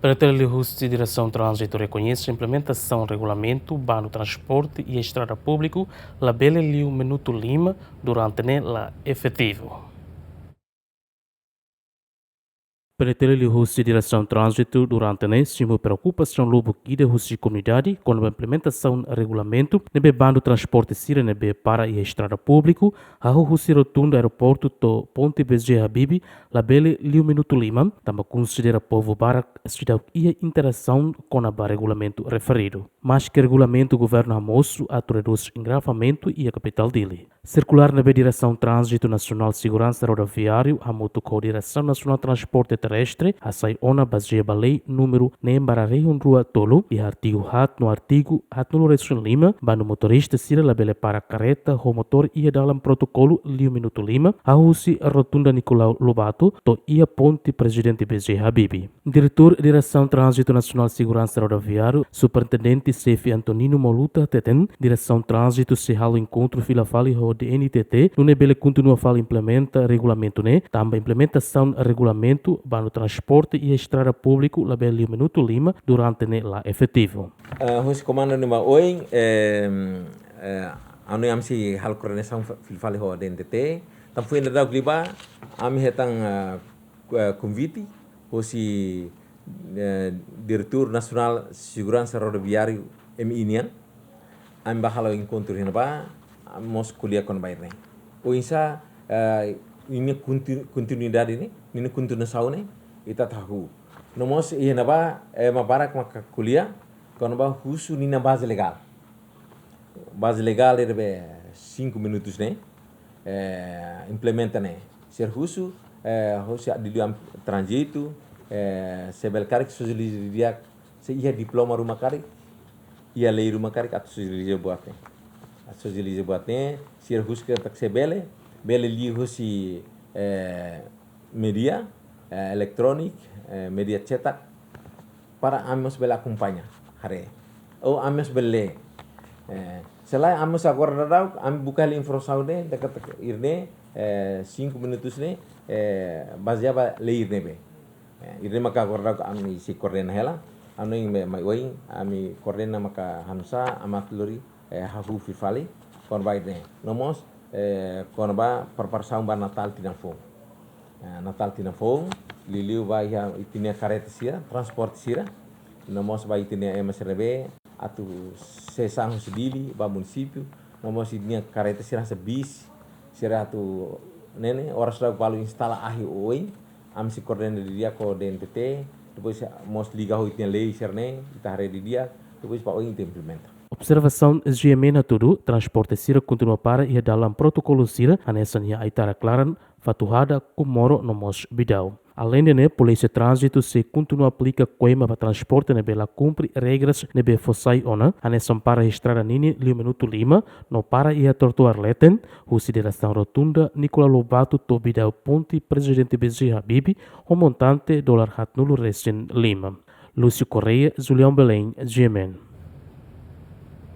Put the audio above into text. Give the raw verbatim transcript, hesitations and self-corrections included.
Prentel liuhusi Diresaun Tránzitu rekoñese implementasaun regulamentu bandu transporte iha estrada públiku labele liu minutu lima durante ne'e la efetivu. Prentel liuhusi Diresaun Tránzitu durante ne'e simu preokupasaun lubuk ida husi komunidade kona-ba implementasaun regulamentu ne'ebé bandu transporte sira ne'ebé para iha estrada públiku, hahú husi rotunda aeroportu to'o ponte B J Habibie labele liu minutu lima, tanba konsidera povu barak seidauk iha interasaun kona-ba regulamentu referidu. Maske regulamentu governu hamosu atu redús engarrafamentu iha kapitál Dili. Sirkulár ne'ebé Diresaun Tránzitu Nasionál Seguransa Rodoviáriu hamutuk ho Diresaun Nasionál Transporte Terrestre hasai ona bazeia ba lei númeru neen barra rihun rua tolu, iha artigu haat no artigu haatnulu-resin-lima, bandu motorista sira labele para karreta ho motór iha dalan protokolu liu minutu lima, hahú husi rotunda Nicolau Lobato to'o iha ponte Prezidente B J Habibie. Diretór Diresaun Tránzitu Nasionál Seguransa Rodoviáriu, Superintendente Xefe Antonino Moluta hateten, Diresaun Tránzitu sei halo enkontru fila fali ho D N T T, nune'e bele kontinua fali implementa regulamentu ne'e, tanba implementasaun regulamentu bandu transporte iha estrada públiku labele liu minutu lima durante ne'e la efetivu. Eh, husi komandu ne'ebá oin, eh, eh, anu ami sei halo koordenasaun fa-, fila fali ho D N T T, tanba foin daudauk liubá, ami hetan, eh, ku-, eh, konvite husi, eh, Diretór Nasionál Seguransa Rodoviáriu M I nian, ami bá halo enkontru iha ne'ebá, ami mós ko'alia kona-ba ida-ne'e. Oinsá, eh, ninia konti-, kontinuidade ne'e, ninia kontinuasaun ne'e, ita atu hahú. No mós iha ne'ebá, eh, ema barak maka ko'alia kona-ba husu ninia baze legál. Baze legál ne'ebé cinco minutos ne'e, eh, implementa ne'e. Sira husu, eh, husi Dili ami tránzitu, eh, se bele karik sosializa didi'ak, se iha diploma ruma karik, iha lei ruma karik atu sosializa buat ne'e. Atu sosializa buat ne'e, sira husu katak se bele, bele liu husi, eh, média, eh, elektróniku, eh, média cetak, para ami mós bele akompaña, haree. Ou ami mós bele. Eh, selae ami mós agora daudauk, ami buka hela informasaun ne'e, dekat ida-ne'e, eh, cinco minutos ne'e, eh, bazeia ba lei ida-ne'ebé. Eh, ida-ne'e maka agora daudauk ami sei koordena hela, ami mai oin, ami koordena maka hanusá, ami atu lori, eh, hahú fila fali, kona-ba ida-ne'e. No mós, eh, kona-ba preparasaun ba Natál tinan foun. Eh, Natál tinan foun, liuliu ba iha ita-nia karreta sira, transporte sira. No mós ba ita-nia ema sira ne'ebé atu sesang husi Dili ba munisípiu. No mós ita-nia karreta sira hanesan bis, sira atu ne'e ne'e, oras daudauk balu instala ahi oin, ami sei koordena didi'ak ho D N T T, depois mós liga ho ita-nia lei sira-ne'e, ita haree didi'ak, depois ba oin ita implementa. Observasaun S G M N hatudu, transporte sira kontinua para iha dalan protokolu sira, hanesan iha Aitarak Laran, Fatuhada, Comoro no mós Bidau. Aleinde ne'e, Polísia Tránzitu sei kontinua aplika koima ba transporte ne'ebé la kumpre regras ne'ebé fó sai ona, hanesan para iha estrada ninin liu minutu lima, no para iha trotuár leten, husi diresaun rotunda Nicolau Lobato to'o Bidau ponte Prezidente B J Habibie, ho montante dolar haatnulu-resin-lima. Lúcio Correia, Julião Belém, G M N.